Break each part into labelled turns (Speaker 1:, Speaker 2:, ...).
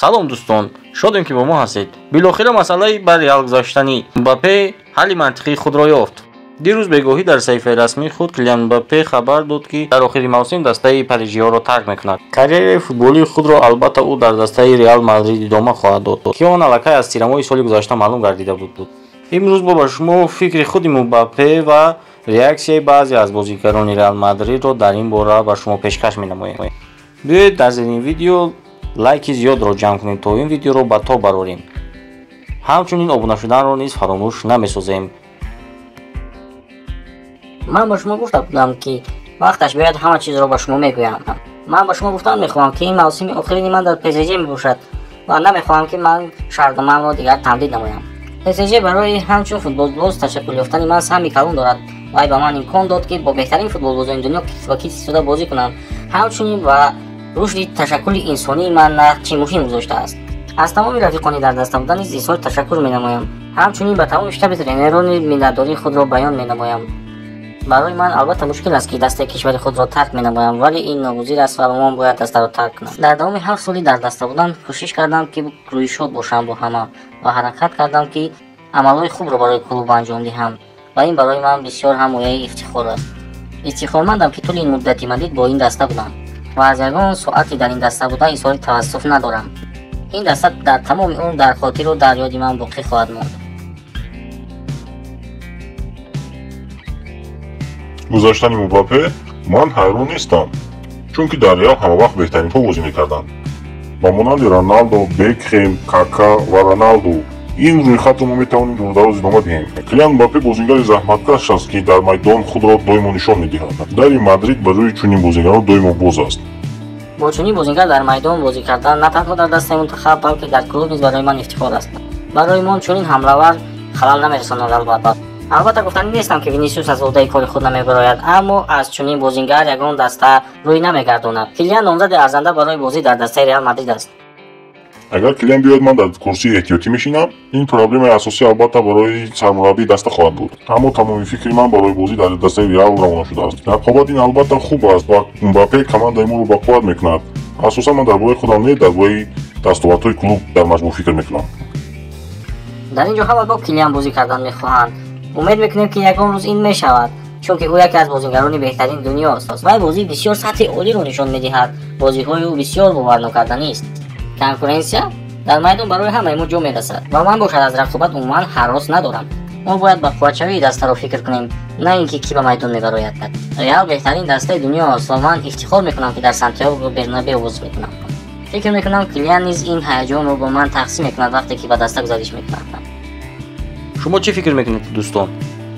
Speaker 1: Салом дӯстон, шодем ки бо мо ҳастед. Билохира масъалаи ба Реал гузаштани Мбаппе ҳалли мантиқии худро ёфт. Дирӯз бегоҳӣ дар саҳифаи расмии худ Килиан Мбаппе хабар дод, ки дар охири мавсим дастаи парижиҳоро тарк мекунад. Карьераи футболии худро албатта ӯ дар дастаи Реал Мадрид идома хоҳад дод, ки он аллакай аз тирамоҳи соли гузашта маълум гардида буд. Имрӯз бо ба шумо фикри худи Мбаппе ва реаксияи баъзе аз бозигарони Реал Мадридро дар ин бора ба шумо пешкаш менамоем. Биёед дар зери ин видео лайки зиёдро ҷамъ кунем, то ин видеоро ба тоб барорем. Ҳамчунин обуна шуданро низ фаромӯш намесозем.
Speaker 2: Ман ба шумо гуфта будам, ки вақташ биёяд ҳама чизро ба шумо мегӯям. Ман ба шумо гуфтан мехоҳам, ки ин мавсими охирини ман дар ПСЖ мебошад ва намехоҳам, ки ман шартномаамро дигар тамдид намоям. ПСЖ барои ҳамчун футболбоз ташаккул ёфтани ман саҳми калон дорад. Вай ба ман имкон дод, ки бо беҳтарин футболбозони дунё китф ба китф истода бозӣ кунам. Ҳамчунин ба рушди ташаккули инсонии ман нақши муҳим гузоштааст. Аз тамоми рафиқони дар даста буда низ изҳори ташаккур менамоям. Ҳамчунин ба тамоми штаби тренерони миннатдории худро баён менамоям. Барои ман албатта мушкил аст, ки дастаи кишвари худро тарк менамоям, вале ин ногузир аст ва ман бояд дастаро тарк кунам. Дар давоми 7 соли дар даста будан кӯшиш кардам, ки рӯйшод бошам бо ҳама ва ҳаракат кардам, ки амалҳои хубро барои клуб анҷом диҳам ва ин барои ман бисёр ҳам мояи ифтихор аст. Ифтихормандам, ки тӯли ин муддати мадид бо ин даста будам ва аз ягон соате дар ин даста буда изҳори таассуф надорам. Ин даста дар тамоми умр дар хотиру дар ёди ман боқӣ хоҳад монд.
Speaker 3: Гузаштани Мбаппе ман ҳайрон нестам, чунки дар Реал ҳамавақт беҳтаринҳо бозӣ мекарданд. Ба монанди Роналдо, Бекхем, Кака ва Роналду. Ин рӯйхатро мо метавонем дурдароз идома диҳем. Килиан Мбаппе бозингари заҳматкаш аст, ки дар майдон худро доимо нишон медиҳад. Дари Мадрид барои чунин бозигарон доимо боз аст.
Speaker 2: Бо чунин бозингар дар майдон бозӣ кардан на танҳо дар дастаи мунтахаб, балки дар клуб низ барои ман ифтихор аст. Барои мо чунин ҳамлавар халал намерасонад. Албатта гуфтанӣ нестам, ки Винисиус аз уҳдаи кори худ намебарояд, аммо аз чунин бозингар ягон даста рӯй намегардонад. Килиан номзади арзанда барои бозӣ дар дастаи Реал Мадрид аст.
Speaker 3: Агар Килиан биёяд, ман дар курсии эҳтиётӣ мешинам. Ин проблемаи асосӣ албатта барои сармураббии даста хоҳад буд. Аммо тамоми фикри ман барои бозӣ дар дастаи Реал равона шудааст. Рақобат ин албатта хуб аст ва Мбаппе командаи моро ба қувват мекунад. Асосан ман дар бораи худам не, дар бораи дастовардҳои клуб дар маҷмӯъ фикр мекунам.
Speaker 2: Дар ин ҷо ҳама бо Килиан бозӣ кардан мехоҳанд. Умед мекунем, ки ягон рӯз ин мешавад, чунки ӯ яке аз бозигарони беҳтарини дунёст. Вай бозии бисёр сатҳи олиро нишон медиҳад. Бозиҳои ӯ бисёр боварнокарданист. Конкуренсия дар майдон барои ҳамаи мо ҷо мерасад ва ман бошад аз рақобат умуман ҳарос надорам. Мо бояд ба қувватшавии дастаро фикр кунем, на ин ки кӣ ба майдон мебарояд. Реал беҳтарин дастаи дунёст ва ман ифтихор мекунам, ки дар Сантьяго Бернабеу бозӣ мекунам. Фикр мекунам, Килиан низ ин ҳаяҷонро бо ман тақсим мекунад, вақте ки ба даста гузариш мекунад.
Speaker 1: Шумо чӣ фикр мекунед, дӯстон?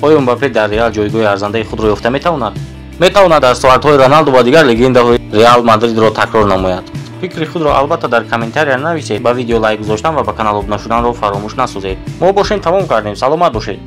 Speaker 1: Оё Мбаппе дар Реал ҷойгоҳи арзандаи худро ёфта метавонад? Метавонад дастовардҳои Роналду ва дигар легендаҳои Реал Мадридро такрор намояд? Фикри худро албатта дар комментария нависед, ба видео лайк гузоштан ва ба канал обуна шуданро фаромӯш насозед. Мо бошем тамом кардем. Саломат бошед.